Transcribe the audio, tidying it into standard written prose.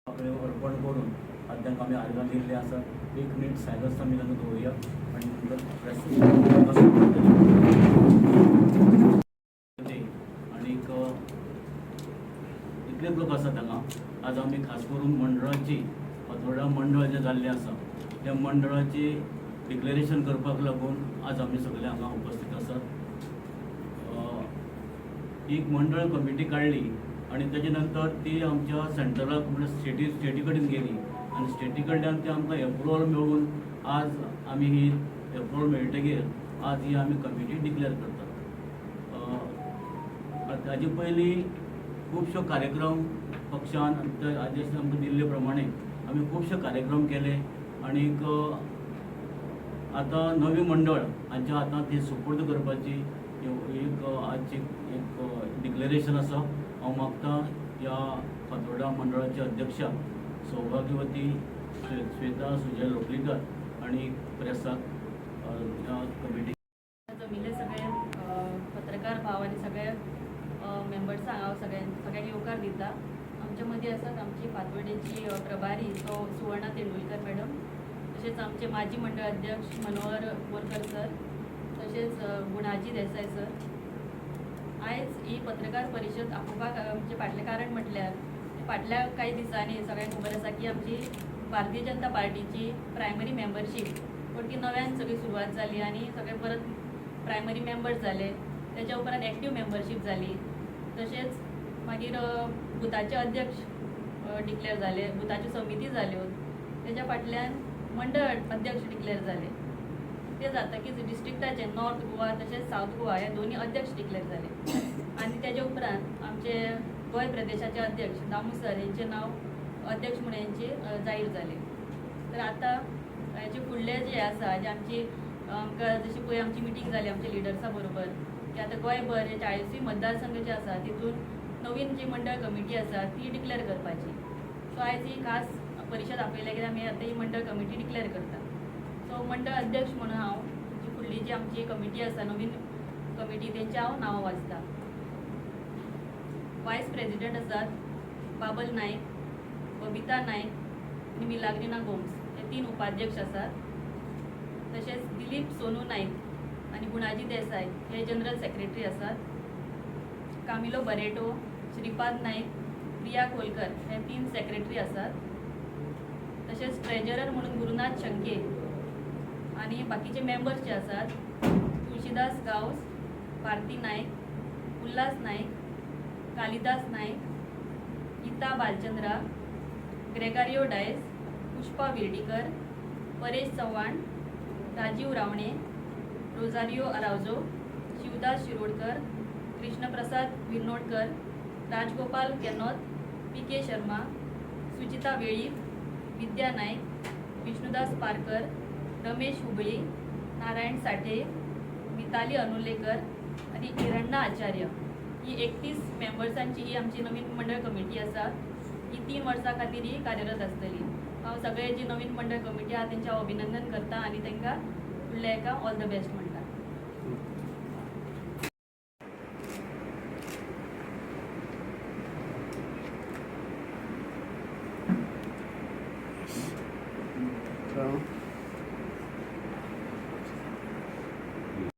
आपले अर्पण करून आज तांकां आमी आर्गां दिल्लीं आसात. एक मिनीट सायलन्स आमी तांकां दवरुया आनी नंतर प्रेस. आनीक इतलेच लोक आसात हांगा. आज आमी खास करून मंडळाची, फातोर्डा मंडळ जें जाल्लें आसा, त्या मंडळाची डिक्लेरेशन करपाक लागून आज आमी सगळे हांगा उपस्थित आसात. एक मंडळ कमिटी काडली आनी तेजे नंतर ती आमच्या सेंट्रलाक, म्हणल्यार स्टेटी कडेन गेली आनी स्टेटी कडल्यान ती आमकां एप्रुवल मेळून आज आमी ही एप्रुवल मेळटगीर आज ही आमी कमिटी डिक्लेअर करतात. ताजे पयलीं खुबशो कार्यक्रम पक्षान ते आदेश आमकां दिल्ले प्रमाणे आमी खुबशे कार्यक्रम केले आनीक आतां नवी मंडळ हांच्या हातांत ती सुपूर्द करपाची एक आजची एक डिक्लेरेशन आसा. हांव मागता ह्या फातोर्डा मंडळाचे अध्यक्षा सौभाग्यवती श्वेता सुजय लोटलीकर आनी प्रेसाक ह्या कमिटी जमिल्ले सगळे पत्रकार भाव आनी सगळे मेंबर्सांक हांव सगळ्यांक येवकार दिता. आमच्या मदीं आसात आमची फातोर्डेची प्रभारी सो सुवर्णा तेंडुलकर मॅडम, तशेंच आमचे माजी मंडळ अध्यक्ष मनोहर बोरकर सर, तशेंच गुणाजी देसाय सर. आयज ही पत्रकार परिशद आपोवपाक आमचें फाटलें कारण म्हटल्यार, फाटल्या कांय दिसांनी सगळ्यांक खबर आसा की आमची भारतीय जनता पार्टीची प्रायमरी मेंबरशीप परती नव्यान सगळी सुरवात जाली आनी सगळे परत प्रायमरी मेंबर जाले. तेच्या उपरांत एक्टीव मेंबरशीप जाली. तशेंच मागीर बुथाचे अध्यक्ष डिक्लेअर जाले, बुथाच्यो समिती जाल्यो. तेच्या फाटल्यान मंडळ अध्यक्ष डिक्लेअर जाले. ते जातकीच डिस्ट्रिक्टाचे नॉर्थ गोवा तशेंच सावथ गोवा हे दोनूय अध्यक्ष डिक्लेअर जाले आनी तेच्या उपरांत आमचे गोंय प्रदेशाचे अध्यक्ष दामू सर हेंचें नांव अध्यक्ष म्हणून हेंचे जाहीर जालें. तर आतां हेचे फुडले जे आसा, जे आमची आमकां जशी पळय आमची मिटींग जाली आमच्या लिडर्सा बरोबर की आतां गोंयभर हे 40ूय मतदारसंघ जे आसा, तितून नवीन जी मंडळ कमिटी आसा ती डिक्लेअर करपाची. सो आयज ही खास परिशद आपयल्या कित्याक आमी आतां ही मंडळ कमिटी डिक्लेअर करता. सो मंडळ अध्यक्ष म्हणून हांव जी फुडली जी आमची कमिटी आसा, नवीन कमिटी, तेंची हांव नांवां वाचता. वायस प्रेजिडंट आसात बाबल नायक, बबिता नायक आनी मिलाग्रिना गोम्स, हे तीन उपाध्यक्ष आसात. तशेंच दिलीप सोनू नायक आनी गुणाजी देसाय हे जनरल सेक्रेटरी आसात. कामिलो बरेटो, श्रीपाद नायक, प्रिया खोलकर हे तीन सेक्रेटरी आसात. तशेंच ट्रेजरर म्हणून गुरुनाथ शंके आनी बाकीचे मेंबर्स जे आसात, Tulshidas Gawas, Bharati Naik, Ulhas Naik, Kalidas Naik, Geeta Balchandra, Gregorio Dias, Pushpa Virdikar, Paresh Chavan, Rajiv Ravane, Rosario Araujo, Shivdas Shirodkar, Krishnaprasad Virnodkar, Rajgopal Kenot, P K Sharma, Suchita Velip, Vidya Naik, Vishnudas Parkar, Ramesh Hubli, Narayan Sathe, Mitali Anulekar आनी हिरण्णा आचार्य. ही 31 मेंबर्सांची ही आमची नवीन मंडळ कमिटी आसा. ही 3 वर्सां खातीर ही कार्यरत आसतली. हांव सगळे जी नवीन मंडळ कमिटी आहा तेंचें हांव अभिनंदन करता आनी तांकां फुडल्या हेका ऑल the best म्हणटा.